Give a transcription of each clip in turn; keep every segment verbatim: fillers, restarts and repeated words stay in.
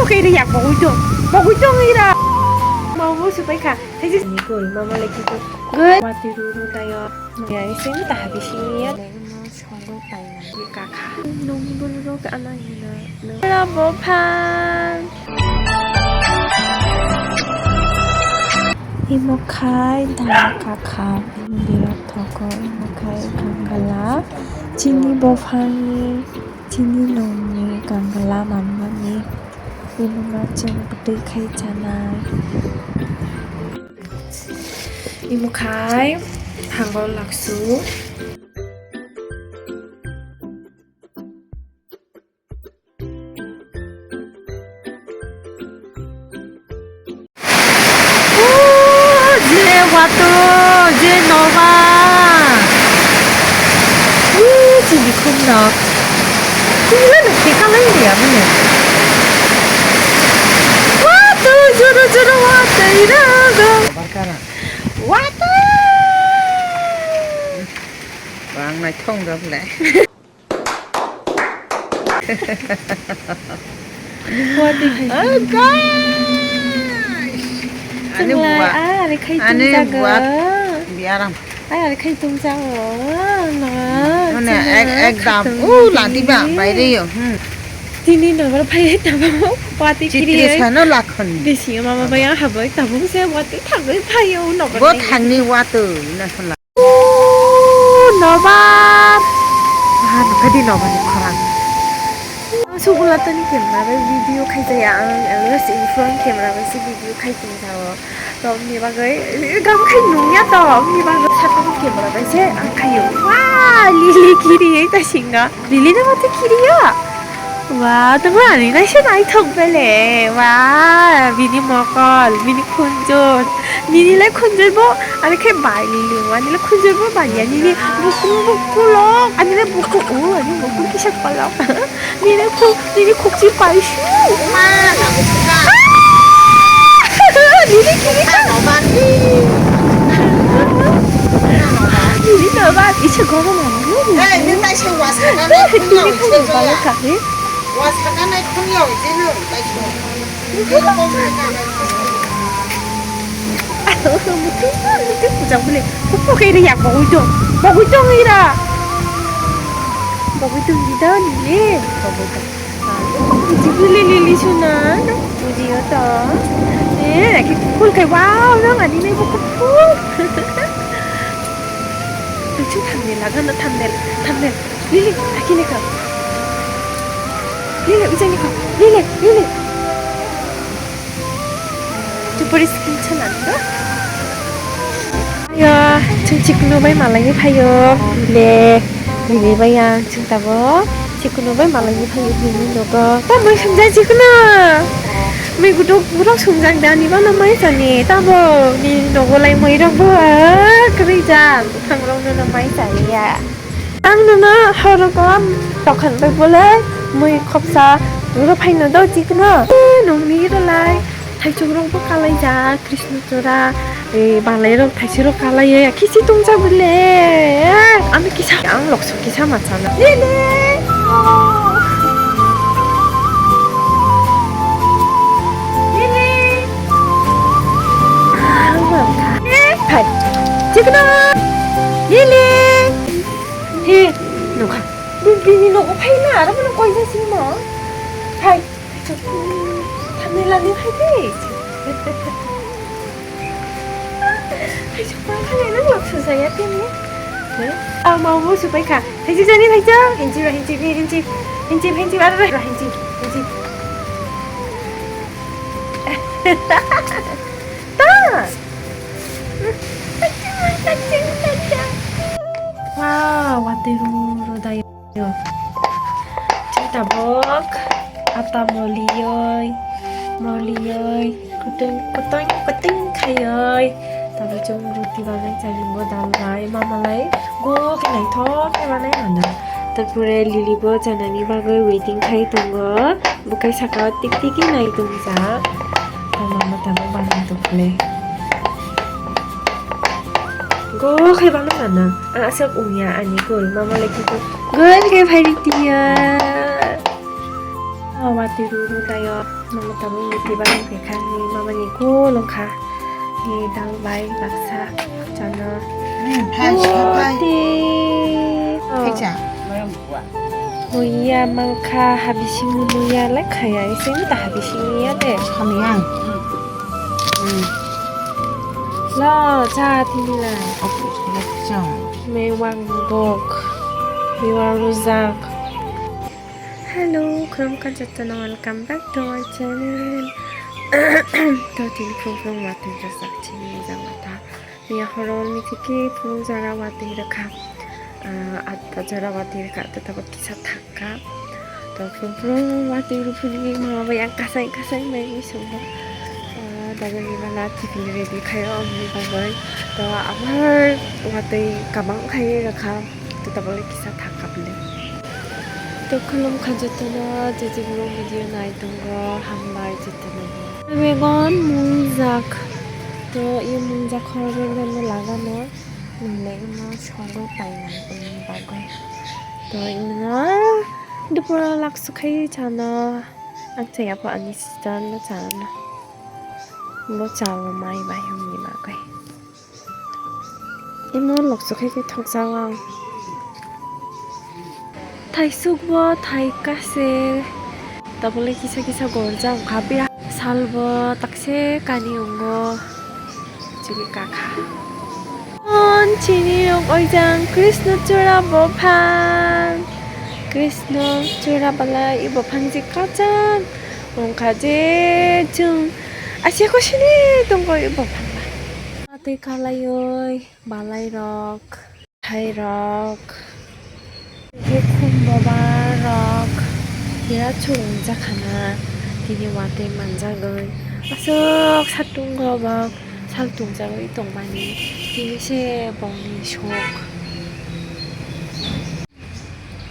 Oke, ini yak bagwi tong. Bagwi tong ira. Mau mau supaya kha. Thaisi ni kul, mama lagi kul. Good. Wati ruru tayo. Ya, ini sini tak habis ini ya. Kakha. Nunggu dulu ke anak ini. Ira bophan. Imo khai dana kakha, birok thogo, imo khai kangala, chini bophangni, chini nongni kangala manmani, imo no chwng bwtwi khai chanai. Imo khai thango laksu. O, je wato, je noba. Ui, chini khum nok. Chini le nuk te kalai ria mene. Wato, joro, joro, wato, ira, go. Wato. Bang nai thong rok le. What the heck? Oh gosh! Ani Chwng lai, buat. Ah, are khai Ani tungjago. Buat. Biaram. Ah, are khai tungjago. Na, Mane chwng ek, lai ekdam. Khai tungjago. U, lati ba, baire yo. Hmm. Tini nobar phai tamo. Wati Chitri kiri. Sano lakhon. Desi mama baya habai tabung se wati thangwi phai yo nobar. Bo nai. Thangni watu na sala. Nobar. Ah, nukha di nobar ni khorang. Ang sugula tani camera bai video khai jaya ang, ang rest in front camera bai se video khai tong jao. To ni bagwi, eh, gam khai nungya to, ni bagwi satang camera bai se ang khayo. Wah, lili kiri ta singa. Lili na mate kiri ya. Wah, tongla ani naise naithok bele. Wah, bini mokol, bini khunjur. Nini le khunjur bo, ani khe bai lili. Ani le khunjur bo bai ya. Nini bukung bukulok, ani le bukung, oh, ani bukung kisa kolok. Nini khuk, nini khukchi pai shu. Nini kiri ka. Nini nobar, isa gorom ani. Hey, nini tai se wasa ka. Nini khunjur bai ka he. Wasakha nai khunyo, jeno, taisho. Mukhung, mukhung pujak bole. Kupo khe iri yak bagwi tong. Bagwi tong ira. Bagwi tong di da ni le. Bagwi tong. Jibili lili suna, no? Bujiyo to. Eh, ki cool khe, wow, no, ani nai bo cool. Tuchu thumbnail laga na, thumbnail, thumbnail. Lili, aki ne ka. Lili, ujai ne ka. Lili, lili. Tupori skin chana to. Yo, chwng chikunu bai malai phaio. Le, le bai yang chwng tabo. Chikunu bai malai phaio bini nogo. Tamo sumjai chikunu. Mai gudu gurok sumjak dani bana mai chani. Tamo ni nogo lai mai rok bo. Kwrwi jak. Thangrok no mai chani ya. Ang nono horogo tokhan bai bolai mui khopsa rw phaino do chikno. E, nongni rwlai thaichuk rok bo kalai jak, Krishna chura, e, balai rok thaisi rok kalai ye, kisi tong jak bile. Ano kisa, ang lokso kisa ma chana. Lili! Lili! Ah, ang ma kha. E, phai. Chikno! Lili! He, nukha. Bi-, bini nogo phai na, aro bono koi jasingmo. Phai, phai chok. Thamni lani phai de. Phai chok, phai, phai, nang lak sujaya tini. He? Ah, mau, mau supai kha. Phai chok jani, phai chok. Hinchi, hinchi, hinchi, hinchi, hinchi, aro, hinchi, hinchi. Ta! Wow, watwi rw rw dayo. Chwng tabuk ata molioi, molioi, kutung, kutung, kutung khaioi. Tabuk chwng ruti bagwi chajingo dal bai. Mama lai go khe naithok khe banai mano. Tarpore Lili bo chanani bagwi waiting khai tongo. Bukai saka o tik tik nai tongjak. Tamo mata bo bana tokle. Go khai bana mana. Ang aswk wngya ani kul. Mama le kitu Gol ke phai ri tiya. Oh, watwi ru ru tayo. Mama tabuk ni tiba ni pekha ni mama ni gol wngkha. Ni dal bai baksa chana. Hmm, phai, phai, phai. Watwi. Oh. Phai cha. Muya mangkha habising muya lai khaya ese ta habising ya de. Kami yang. Hmm. Lo cha tini lai. Okay, let's go. Mewang bok. Mewang rujak. Hello, khulumkha jotono, welcome back to our channel. To tini phung phung watwi rwjak chini jang wata. Miya horo ni thiki phung jora watwi rwkha. Ah, atta jora watwi rwkha, atta tabuk kisa thangkha. To phung phung watwi rwphuni mama bai ang kasai kasai mai ni sungbo. Ah, daga ni bala tiffin ready khayo, amni bagwi. To amar watwi kabang khai rwkha. To tabuk kisa thangkha bini. To khulumkha jotono, je je bro video nai tongo, hambai jotono. Begon mungjak. To i mungjak hor begon no lagano. Nole imo sogo painai imo bagwi. To imo dupura laksu khai chana. Ang chaya pa ani sister no chana. Bo chawo mai bai hwnwi bagwi. Imo lokso khe khe thokjak ang. Thaisuk bo thai kase. Tabole kisa kisa gorjak wngkha. Bia salbo takse kani wngo. Chini kakha. On chini rok oijang Krishna chura bophang. Krishna chura balai i bophang je kachang. Wngkha je chwng asya kosini tongkha i bophang ba. Tei kalaioi, balairok, thairok, bukhum bobarok, birat chulungjak khana, tini watwi manjagwi. Aswk satung rok bok sal tungjagwi tongmani, tini se bongni sok.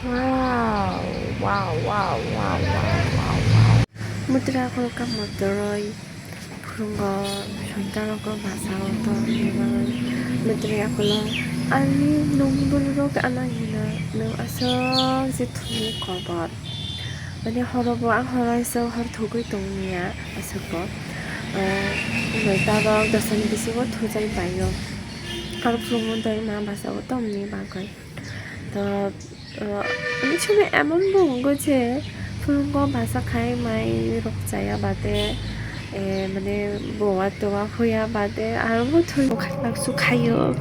Wow, wow, wow. Mwtwrwi akhol kamo toroi phurungo soitorogo basa o to hinwi mwtwrwi akholo ani nungdulrok ano hino nwng aswk je thumwi kobor. Mane horobo ang horo iso hor thugwi tongya aswkbo. Noita rok dosani bisingo thujai paio. Aro phurungo doi ma basa o tongni bagwi. To, uh, onek somoy emon bo wngo je phurungo basa khai mai rok chaya bade, eh, mane bowa towa hoya bade aro bo thwi laksu khaio.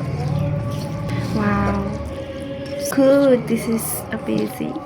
Wow, good, this is amazing.